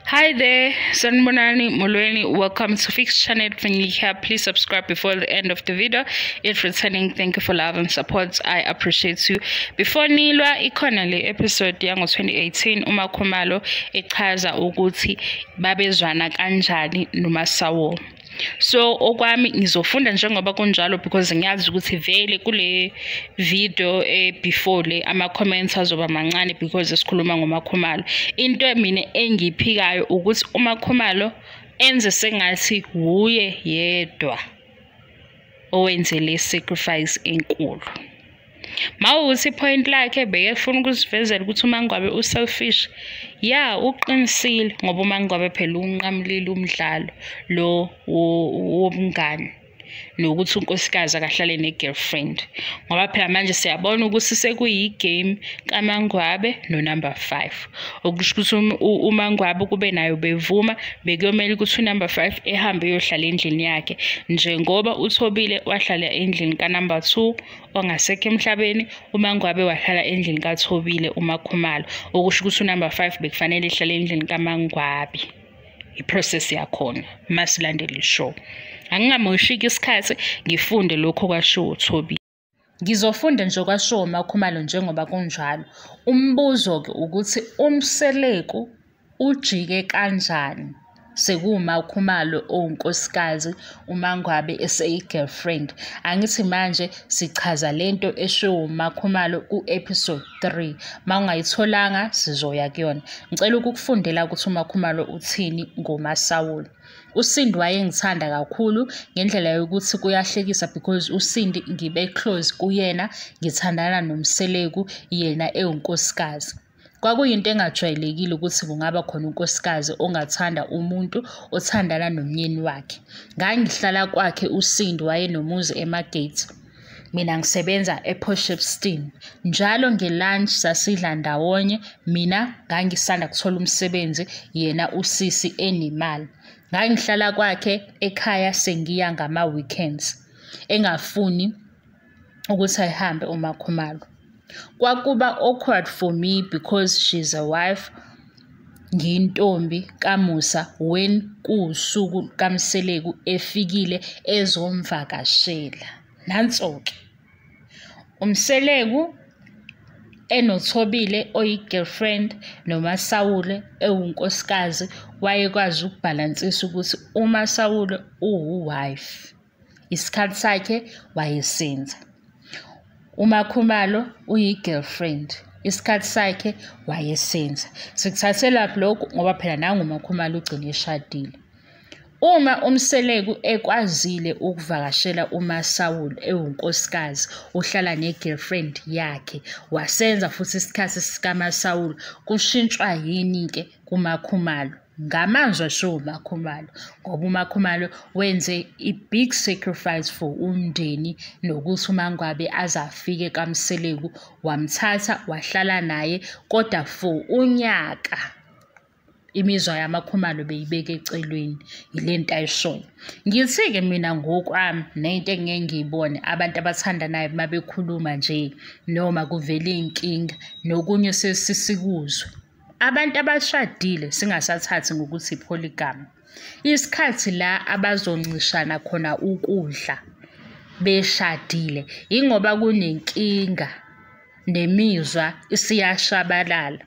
Hi there, Sanibonani Molweni. Welcome to Fix Channel. When you here, please subscribe before the end of the video. If returning, thank you for love and support. I appreciate you. Before nilwa ikhona le episode yango 2018 uMakhumalo echaza ukuthi babezwana kanjani noMasawo. So okwami ngizofunda njengoba kunjalo because ngiyazi ukuthi vele kule video before le ama comments azoba mancane because sikhuluma ngoMakhumalo. Into mina engiyiphikayo ukuthi uMakhumalo enze sengathi wuye yedwa owenze le sacrifice enkulu. Mawuthi point lakhe bekefuna ukusivezela ukuthi uMangwabe uselfish. Ya, uqinisile ngoba uMangwabe phela unqamulile umdlalo lo wobungani nokuthi unkosikazi akahlale ne-girlfriend, ngoba phela manje siyabona ukuthi sekuyi-game kaMangwabe no-number 5, okusho ukuthi uMangwabe kube nayo bevuma bekuyomele ukuthi u-number 5 ehambe eyohlala endlini yakhe, njengoba uThobile wahlala endlini ka-number 2 ongasekho emhlabeni, uMangwabe wahlala endlini kaThobile uMakhumalo, okusho ukuthi u-number 5 bekufanele ehlale endlini kaMangwabe. I-process yakhona masilandele ishow. Angingamoshiki isikhathi ngifunde lokho kwashiwo uThobile. Ngizofunda nje kwashiwo uMakhumalo njengoba kunjalo. Umbuzo-ke ukuthi uMseleku ujike kanjani sekuwuMakhumalo owunkosikazi, uMangwabe eseyi-girlfriend. Angithi manje sichaza lento eshiwo uMakhumalo ku-episode 3. Uma ungayitholanga sizoya kuyona. Ngicela ukukufundela ukuthi uMakhumalo uthini ngoMasawule. uSindi wayengithanda kakhulu ngendlela yokuthi kuyahlekisa because uSindi ngibe close kuyena, ngithandana noMseleku yena ewunkosikazi. Kwakuyinto engajwayelekile ukuthi kungaba khona unkosikazi ongathanda umuntu othandana nomyeni wakhe. Ngangihlala kwakhe uSindi wayenomuzi eMagate. Mina ngisebenza ePort. Njalo nge-lunch sasidla ndawonye, mina ngangisanda kuthola umsebenzi, yena usisi enemali. Ngangihlala kwakhe ekhaya sengiya ngama-weekends, engafuni ukuthi ayihambe uMakhumalo. Kwakuba awkward for me because she's a wife, ngiyintombi kaMusa when kuwusuku kaMseleku efikile ezomvakashela. Nanso-ke uMseleku enoThobile oyi-girlfriend noMasawule ewunkosikazi, wayekwazi ukubhalansisa ukuthi uMasawule uwu-wife, isikhathi sakhe wayesenza. UMakhumalo uyi-girlfriend, isikhathi sakhe wayesenza. Sikuthathelaphi lokhu? Ngoba phela nangu uMakhumalo ugcine eshadile. Uma uMseleku ekwazile ukuvakashela uMasawule ewunkosikazi ohlala ne-girlfriend yakhe, wasenza futhi isikhathi sikaMasawule, kushintshwa yini-ke kuMakhumalo? Ngamazwi ashiwo uMakhumalo, ngoba uMakhumalo wenze i-big sacrifice for umndeni nokuthi uMangwabe aze afike kaMseleku, wamthatha wahlala naye, kodwa for unyaka imizwa yaMakhumalo beyibeke eceleni. Yile nto ayishoyo. Ngithi-ke mina ngokwami nento engike ngiyibone abantu abathandanayo uma bekhuluma nje noma kuvela iy'nkinga nokunye sesisikuzwe. Abantu abashadile singasathathi ngokuthi i-polygamy. Isikhathi la abazoncishana khona ukudla beshadile ingoba kunenkinga nemizwa isiyashabalala.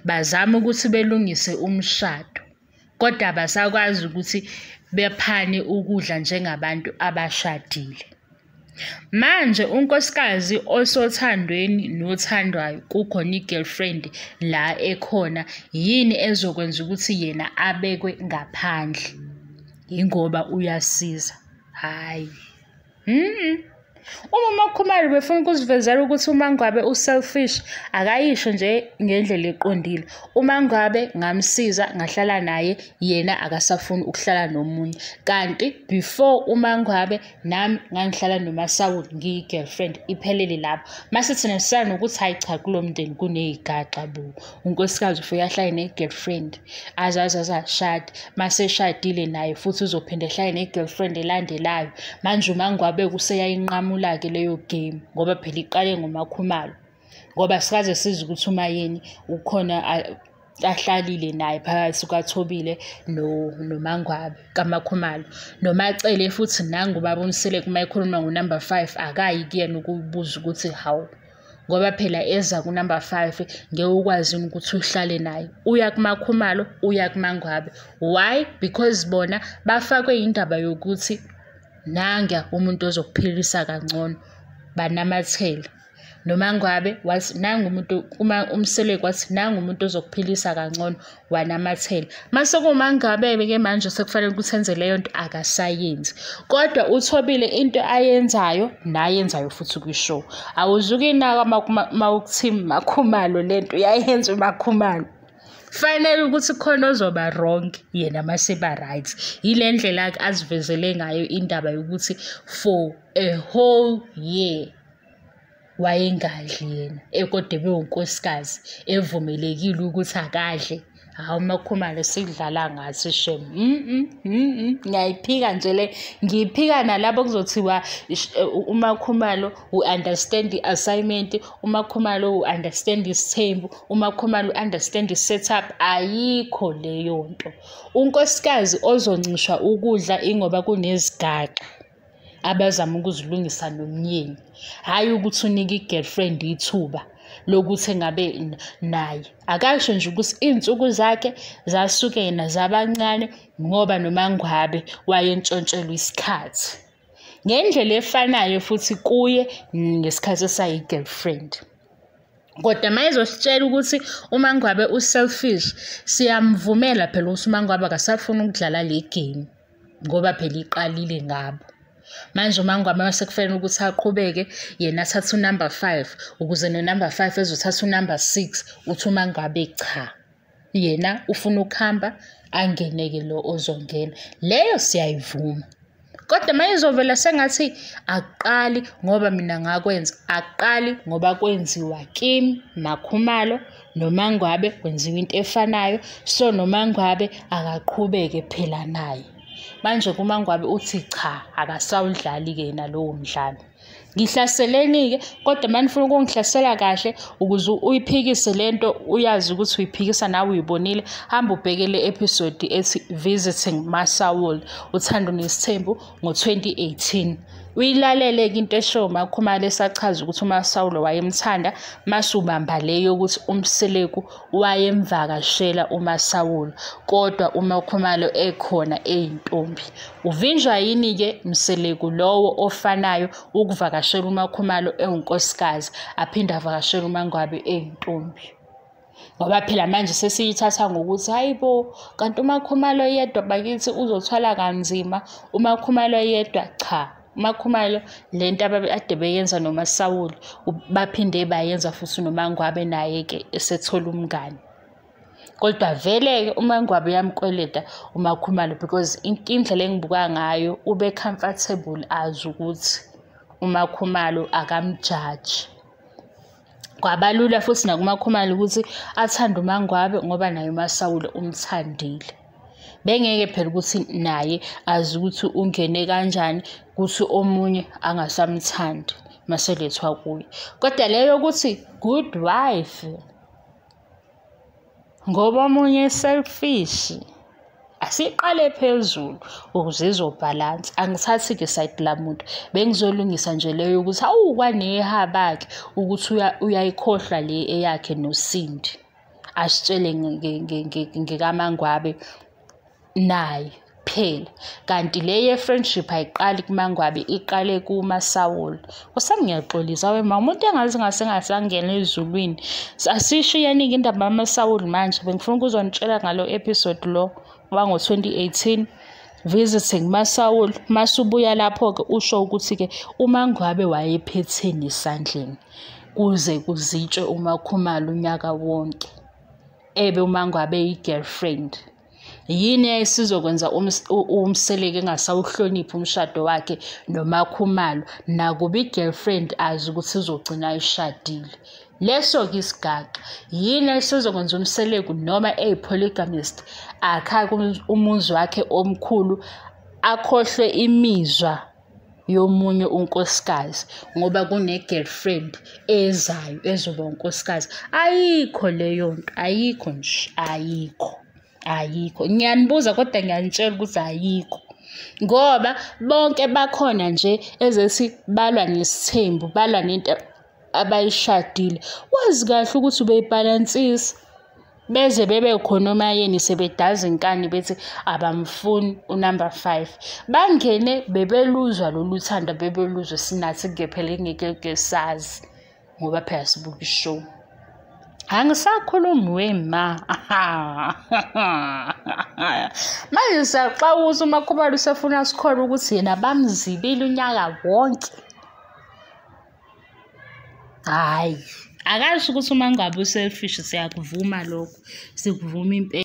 Bazama ukuthi belungise umshado, kodwa abasakwazi ukuthi bephane ukudla njengabantu abashadile. Manje unkosikazi osothandweni nothandwayo kukhona i-girlfriend la ekhona, yini ezokwenza ukuthi yena abekwe ngaphandle? Yingoba uyasiza. Hhayi. Uma uMakhumalo befuna ukusivezela ukuthi uMangwabe uselfish, akayisho nje ngendlela eqondile. UMangwabe ngamsiza ngahlala naye, yena akasafuni ukuhlala nomunye. Kanti before uMangwabe nami ngangihlala noMasawule ngiyi-girlfriend, iphelele lapho. Mase thina sisala nokuthi hhayi cha, kulo mndeni kuney'gaxa bo. Unkosikazi ufike ahlale ne-girlfriend, aze aze ashade. Mase eshadile naye futhi uzophinde ahlale ne-girlfriend elandelayo. Manje uMangwabe useyayinqamula ke leyo game, ngoba phela iqale ngoMakhumalo, ngoba sikaze sizwe ukuthi uMayeni ukhona. Ahlalile naye phakathi kwaThobile noMangwabe kaMakhumalo. NoMaCele futhi nangu ubaba uMseleku uma ekhuluma ngo-number 5 akayi kuyena ukubuza ukuthi hawu, ngoba phela eza ku-number 5 ngeke ukwazi ukuthi uhlale naye. Uya kuMakhumalo, uya kuMangwabe. Why? Because bona bafakwe indaba yokuthi nanga umuntu ozokuphilisa kangcono, banamathela. NoMangwabe wathi nangu umuntu, uma uMseleku wathi nangu umuntu ozokuphilisa kangcono, wanamathela. Mase kuMangwabe-ke manje sekufanele ukuthi enze leyo nto, akasayenzi. Kodwa uThobile into ayenzayo nayenzayo futhi kwi-show. Awuzukuyinaka mawukuthi Makhumalo lento uyayenza uMakhumalo. Fanele ukuthi khona ozoba wrong yena maseba right. Yile ndlela-ke azivezele ngayo indaba yokuthi for a whole year wayengadli yena, kodwa ebewunkosikazi evumelekile ukuthi akadle. Hawu, uMakhumalo sidlala ngathi shem. Ngiyayiphika nje le, ngiyiphika nalabo kuzothiwa uMakhumalo u-understand i-assignment, uMakhumalo u-understand isithembu, uMakhumalo u-understand i-setup. Ayikho leyo nto. Unkosikazi ozoncishwa ukudla ingoba kunezigaxa abazama ukuzilungisa nomyeni, hhayi ukuthi unike i-girlfriend ithuba lokuthi engabe naye. Akasho nje ukuthi iy'nsuku zakhe zasuke yena zabancane ngoba noMangwabe wayentshontshelwa isikhathi. Ngendlela efanayo futhi kuye ngesikhathi esayi-girlfriend. Kodwa uma ezositshela ukuthi uMangwabe u-selfish, siyamvumela phela ukuthi uMangwabe akasafuni ukudlala le game ngoba phela iqalile ngabo. Manje uMangwabe mase kufanele ukuthi aqhubeke yena athathe u-number 5 ukuze no-number 5 ezothatha u-number 6, uthi uMangwabe cha, yena ufuna ukuhamba angeneke lo ozongena. Leyo siyayivuma. Kodwa uma izovela sengathi akuqali ngoba mina ngakwenza, akuqali ngoba kwenziwa kimi Makhumalo noMangwabe kwenziwa into efanayo, so noMangwabe akaqhubeke phela naye. Manje kuMangwabe uthi cha, akasawudlali-ke yena lowo mdlalo. Ngihlaseleni-ke, kodwa uma nifuna ukungihlasela kahle ukuze uyiphikise lento, uyazi ukuthi uyiphikisa nawe uyibonile, hamba ubheke le episode ethi Visiting Masawule, Uthando Nesithembu ngo-2018. Uyilalele-ke into eshoyo uMakhumalo esachaza ukuthi uMasawule wayemthanda, mase ubamba le yokuthi uMseleku wayemvakashela uMasawule, kodwa uMakhumalo ekhona eyintombi. Uvinjwa yini-ke Mseleku lowo ofanayo ukuvakashela uMakhumalo ewunkosikazi, aphinde avakashele uMangwabe eyintombi? Ngoba phela manje sesiyithatha ngokuthi hayi bo, kanti uMakhumalo yedwa bakithi uzothwala kanzima, uMakhumalo yedwa cha. uMakhumalo lento ade beyenza noMasawule baphinde bayenza futhi noMangwabe naye-ke esethola umngani. Kodwa vele-ke uMangwabe uyamkweleta uMakhumalo because indlela engibuka ngayo ube comfortable azi ukuthi uMakhumalo akamjaji. Kwabalula futhi nakuMakhumalo ukuthi athande uMangwabe ngoba naye uMasawule umthandile. Bengeke phela ukuthi naye azi ukuthi ungene kanjani ukuthi omunye angasamthandi maselethwa kuye. Kodwa leyo yokuthi good wife ngoba omunye selfish, asiqale phezulu ukuze izobhalansa. Angithathi-ke side lamuntu, bengizolungisa nje leyo yokuthi awu kwanehaba-ke ukuthi uyayikhohlwa le eyakhe noSindi, asitshele ngekaMangwabe naye phela. Kanti le ye-friendship ayiqali kuMangwabe, iqale kuMasawule. Kusami ngiyaxolisa wema, umuntu engazi ngasengasangena ezulwini. Asishiyeni-ke indaba kaMasawule manje, bengifuna ukuzonitshela ngalo episode lo wango-2018 Visiting Masawule. Masubuya lapho-ke usho ukuthi-ke uMangwabe wayephetheni esandleni kuze kuzitshwe uMakhumalo unyaka wonke, ebe uMangwabe eyi-girlfriend. Yini eyayisizokwenza uMseleku engasawuhloniphi umshado wakhe noMakhumalo, nakuba i-girlfriend azi ukuthi izogcina ishadile? Leso-ke isigaxa. Yini eyayisizokwenza uMseleku noma eyi-polygamist akhake umuzi wakhe omkhulu, akhohlwe imizwa yomunye unkosikazi ngoba kune-girlfriend ezayo ezoba unkosikazi. Ayikho leyo nto, ayikho nje, ayikho, ayikho. Ngiyanibuza kodwa ngiyanitshela ukuthi ayikho. Ngoba bonke bakhona nje ezethi balwa nesithembu, balwa nento abayishadile. Wazi kahle ukuthi ubeyibhalansisa. Beze bebe khona omayeni sebedaza inkani bethi abamfuni unumber 5. Bangene bebeluzwa lolu thando, bebeluzwa sinathi kuphela ngeke sazi ngoba phela sibuka ishow. Angisakhulumi wema. Manje siyaxawuza uMaKhumalo usefuna sikhona ukuthi yena bamzibile unyaka wonke. Hhayi, akasho ukuthi uma ngabe uselfish siyakuvuma lokho, sikuvuma impela.